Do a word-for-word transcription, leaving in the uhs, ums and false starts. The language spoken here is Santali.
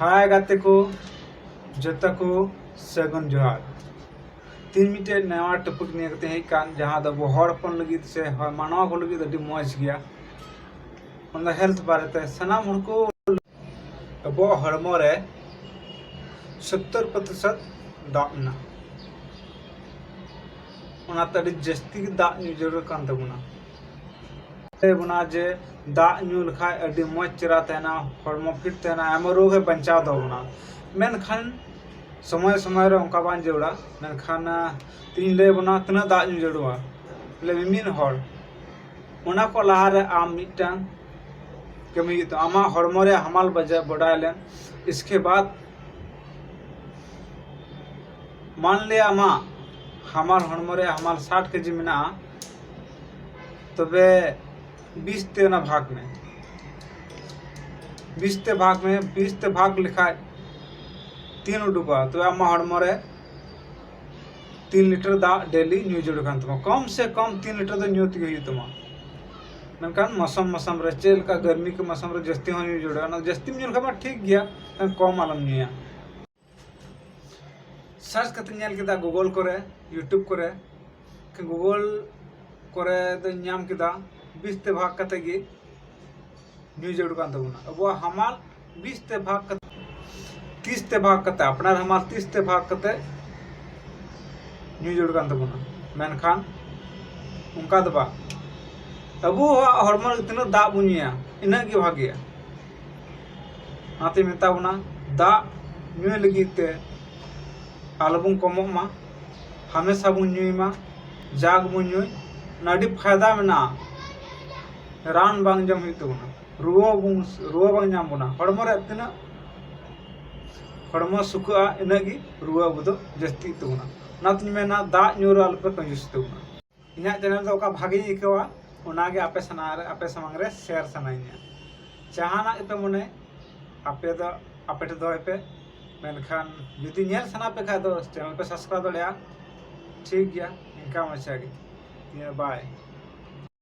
ᱦᱟᱭ ᱜᱟᱛᱮ ᱠᱚ, ᱡᱚᱛᱚ ᱠᱚ ᱥᱟᱹᱜᱩᱱ ᱡᱚᱦᱟᱨ᱾ ᱛᱤᱦᱤᱧ ᱢᱤᱫᱴᱮᱡ ᱱᱟᱣᱟ ᱴᱚᱯᱤᱠ ᱱᱤᱭᱮ ᱠᱟᱛᱮ ᱦᱮᱡ ᱠᱟᱱ, ᱡᱟᱦᱟᱸ ᱫᱚ ᱟᱵᱚ ᱦᱚᱲ ᱦᱚᱯᱚᱱ ᱞᱟᱹᱜᱤᱫ ᱥᱮ ᱦᱚᱲ ᱢᱟᱱᱣᱟ ᱠᱚ ᱞᱟᱹᱜᱤᱫ ᱟᱹᱰᱤ ᱢᱚᱡᱽ ᱜᱮᱭᱟ᱾ ᱚᱱᱟ ᱦᱮᱞᱛᱷ ᱵᱟᱨᱮᱛᱮ ᱥᱟᱱᱟᱢ ᱦᱚᱲ ᱠᱚ, ᱟᱵᱚᱣᱟᱜ ᱦᱚᱲᱢᱚ ᱨᱮ ᱥᱚᱛᱛᱚᱨ ᱯᱨᱚᱛᱤᱥᱚᱛ ᱫᱟᱜ ᱢᱮᱱᱟᱜᱼᱟ᱾ ᱚᱱᱟᱛᱮ ᱟᱹᱰᱤ ᱡᱟᱹᱥᱛᱤ ᱜᱮ ᱫᱟᱜ ᱧᱩ ᱡᱟᱹᱨᱩᱲ ᱠᱟᱱ ᱛᱟᱵᱚᱱᱟ᱾ ᱵᱚᱱᱟ ᱡᱮ ᱫᱟᱜ ᱧᱩ ᱞᱮᱠᱷᱟᱡ ᱟᱹᱰᱤ ᱢᱚᱡᱽ ᱪᱮᱦᱨᱟ ᱛᱟᱦᱮᱱᱟ, ᱦᱚᱲᱢᱚ ᱯᱷᱤᱴ ᱛᱟᱦᱮᱱᱟ, ᱟᱭᱢᱟ ᱨᱳᱜᱽ ᱮ ᱵᱟᱧᱪᱟᱣ ᱛᱟᱵᱚᱱᱟ᱾ ᱢᱮᱱᱠᱷᱟᱱ ᱥᱚᱢᱚᱭ ᱥᱚᱢᱚᱭ ᱨᱮ ᱚᱱᱠᱟ ᱵᱟᱝ ᱡᱟᱹᱨᱩᱲᱟ᱾ ᱢᱮᱱᱠᱷᱟᱱ ᱛᱤᱦᱤᱧ ᱞᱟᱹᱭ ᱵᱚᱱᱟ ᱛᱤᱱᱟᱹᱜ ᱫᱟᱜ ᱧᱩ ᱡᱟᱹᱨᱩᱲᱟ᱾ ᱵᱚᱞᱮ ᱢᱤᱢᱤᱫ ᱦᱚᱲ ᱚᱱᱟ ᱠᱚ ᱞᱟᱦᱟᱨᱮ ᱟᱢ ᱢᱤᱫᱴᱟᱝ ᱠᱟᱹᱢᱤ ᱦᱩᱭᱩᱜ ᱛᱟᱢᱟ᱾ ᱟᱢᱟᱜ ᱦᱚᱲᱢᱚ ᱨᱮ ᱦᱟᱢᱟᱞ ᱵᱟᱡᱟ ᱵᱟᱰᱟᱭ ᱞᱮᱱ, ᱤᱥᱠᱮ ᱵᱟᱫ ᱢᱟᱱ ᱞᱤᱭᱟ ᱟᱢᱟᱜ ᱦᱟᱢᱟᱞ ᱦᱚᱲᱢᱚ ᱨᱮ ᱦᱟᱢᱟᱞ ᱥᱟᱴ ᱠᱮᱡᱤ ᱢᱮᱱᱟᱜᱼᱟ, ᱛᱚᱵᱮ ᱵᱤᱥ ᱛᱮ ᱚᱱᱟ ᱵᱷᱟᱜᱽ ᱢᱮ᱾ ᱵᱤᱥ ᱛᱮ ᱵᱷᱟᱜᱽ ᱢᱮ᱾ ᱵᱤᱥ ᱛᱮ ᱵᱷᱟᱜᱽ ᱞᱮᱠᱷᱟᱡ ᱛᱤᱱ ᱩᱰᱩᱠᱚᱜᱼᱟ? ᱛᱚᱵᱮ ᱟᱢᱟᱜ ᱦᱚᱲᱢᱚ ᱨᱮ ᱛᱤᱱ ᱞᱤᱴᱟᱨ ᱫᱟᱜ ᱰᱮᱞᱤ ᱧᱩ ᱡᱟᱹᱨᱩᱲ ᱠᱟᱱ ᱛᱟᱢᱟ᱾ ᱠᱚᱢ ᱥᱮ ᱠᱚᱢ ᱛᱤᱱ ᱞᱤᱴᱟᱨ ᱫᱚ ᱧᱩ ᱛᱮᱜᱮ ᱦᱩᱭᱩᱜ ᱛᱟᱢᱟ᱾ ᱢᱮᱱᱠᱷᱟᱱ ᱢᱚᱥᱚᱢ ᱢᱚᱥᱚᱢ ᱨᱮ, ᱪᱮᱫ ᱞᱮᱠᱟ ᱜᱟᱨᱢᱤ ᱠᱚ ᱢᱚᱥᱚᱢ ᱨᱮ ᱡᱟᱹᱥᱛᱤ ᱦᱚᱸ ᱧᱩ ᱡᱟᱹᱨᱩᱲᱟ᱾ ᱚᱱᱟ ᱡᱟᱹᱥᱛᱤᱢ ᱧᱩ ᱞᱮᱠᱷᱟᱱ ᱢᱟ ᱴᱷᱤᱠ ᱜᱮᱭᱟ, ᱢᱮᱱᱠᱷᱟᱱ ᱠᱚᱢ ᱟᱞᱚᱢ ᱧᱩᱭᱟ᱾ ᱥᱟᱨᱪ ᱠᱟᱛᱮ ᱧᱮᱞ ᱠᱮᱫᱟ ᱜᱩᱜᱚᱞ ᱠᱚᱨᱮ, ᱭᱩᱴᱩᱵᱽ ᱠᱚᱨᱮ, ᱜᱩᱜᱚᱞ ᱠᱚᱨᱮ ᱫᱚᱧ ᱧᱟᱢ ᱠᱮᱫᱟ ᱵᱤᱥ ᱛᱮ ᱵᱷᱟᱜᱽ ᱠᱟᱛᱮ ᱜᱮ ᱧᱩ ᱡᱟᱹᱨᱩᱲ ᱠᱟᱱ ᱛᱟᱵᱚᱱᱟ᱾ ᱟᱵᱚᱣᱟᱜ ᱦᱟᱢᱟᱞ ᱵᱤᱥ ᱛᱮ ᱵᱷᱟᱜᱽ ᱠᱟᱛᱮ, ᱛᱤᱥ ᱛᱮ ᱵᱷᱟᱜᱽ ᱠᱟᱛᱮ, ᱟᱯᱱᱟᱨ ᱦᱟᱢᱟᱞ ᱛᱤᱥ ᱛᱮ ᱵᱷᱟᱜᱽ ᱠᱟᱛᱮ ᱧᱩ ᱡᱟᱹᱨᱩᱲ ᱠᱟᱱ ᱛᱟᱵᱚᱱᱟ᱾ ᱢᱮᱱᱠᱷᱟᱱ ᱚᱱᱠᱟ ᱫᱚ ᱵᱟᱝ᱾ ᱟᱵᱚᱣᱟᱜ ᱦᱚᱲᱢᱚ ᱨᱮ ᱛᱤᱱᱟᱹᱜ ᱫᱟᱜ ᱵᱚᱱ ᱧᱩᱭᱟ, ᱤᱱᱟᱹᱜ ᱜᱮ ᱵᱷᱟᱜᱮᱭᱟ᱾ ᱚᱱᱟᱛᱮᱧ ᱢᱮᱛᱟ ᱵᱚᱱᱟ, ᱫᱟᱜ ᱧᱩᱭ ᱞᱟᱹᱜᱤᱫ ᱛᱮ ᱟᱞᱚᱵᱚᱱ ᱠᱚᱢᱚᱜ ᱢᱟ, ᱦᱟᱢᱮᱥᱟ ᱵᱚᱱ ᱧᱩᱭ ᱢᱟ, ᱡᱟ ᱜᱮᱵᱚᱱ ᱧᱩᱭ, ᱚᱱᱟ ᱟᱹᱰᱤ ᱯᱷᱟᱭᱫᱟ ᱢᱮᱱᱟᱜᱼᱟ᱾ ᱨᱟᱱ ᱵᱟᱝ ᱡᱚᱢ ᱦᱩᱭᱩᱜ ᱛᱟᱵᱚᱱᱟ, ᱨᱩᱣᱟᱹ ᱵᱚᱱ, ᱨᱩᱣᱟᱹ ᱵᱟᱝ ᱧᱟᱢ ᱵᱚᱱᱟ᱾ ᱦᱚᱲᱢᱚ ᱨᱮ ᱛᱤᱱᱟᱹᱜ ᱦᱚᱲᱢᱚ ᱥᱩᱠᱷᱟᱹᱜᱼᱟ, ᱤᱱᱟᱹᱜ ᱜᱮ ᱨᱩᱣᱟᱹ ᱟᱵᱚ ᱫᱚ ᱡᱟᱹᱥᱛᱤᱜ ᱛᱟᱵᱚᱱᱟ᱾ ᱚᱱᱟᱛᱤᱧ ᱢᱮᱱᱟ, ᱫᱟᱜ ᱧᱩ ᱨᱮ ᱟᱞᱚᱯᱮ ᱠᱟᱹᱡᱩᱥ ᱛᱟᱵᱚᱱᱟ᱾ ᱤᱧᱟᱹᱜ ᱪᱮᱱᱮᱞ ᱫᱚ ᱚᱠᱟ ᱵᱷᱟᱜᱮᱧ ᱟᱹᱭᱠᱟᱹᱣᱟ, ᱚᱱᱟᱜᱮ ᱟᱯᱮ ᱥᱟᱱᱟ ᱨᱮ, ᱟᱯᱮ ᱥᱟᱢᱟᱝ ᱨᱮ ᱥᱮᱭᱟᱨ ᱥᱟᱱᱟᱧᱟ᱾ ᱡᱟᱦᱟᱱᱟᱜ ᱜᱮᱯᱮ ᱢᱚᱱᱮ, ᱟᱯᱮ ᱫᱚ ᱟᱯᱮ ᱴᱷᱮᱱ ᱫᱚᱦᱚᱭ ᱯᱮ᱾ ᱢᱮᱱᱠᱷᱟᱱ ᱡᱩᱫᱤ ᱧᱮᱞ ᱥᱟᱱᱟ ᱯᱮ ᱠᱷᱟᱡ ᱫᱚ ᱪᱮᱱᱮᱞ ᱯᱮ ᱥᱟᱵᱥᱠᱨᱟᱭᱤᱵ ᱫᱟᱲᱮᱭᱟᱜᱼᱟ᱾ ᱴᱷᱤᱠ ᱜᱮᱭᱟ, ᱤᱱᱠᱟ ᱢᱟᱪᱷᱟ ᱜᱮ᱾ ᱵᱟᱭ᱾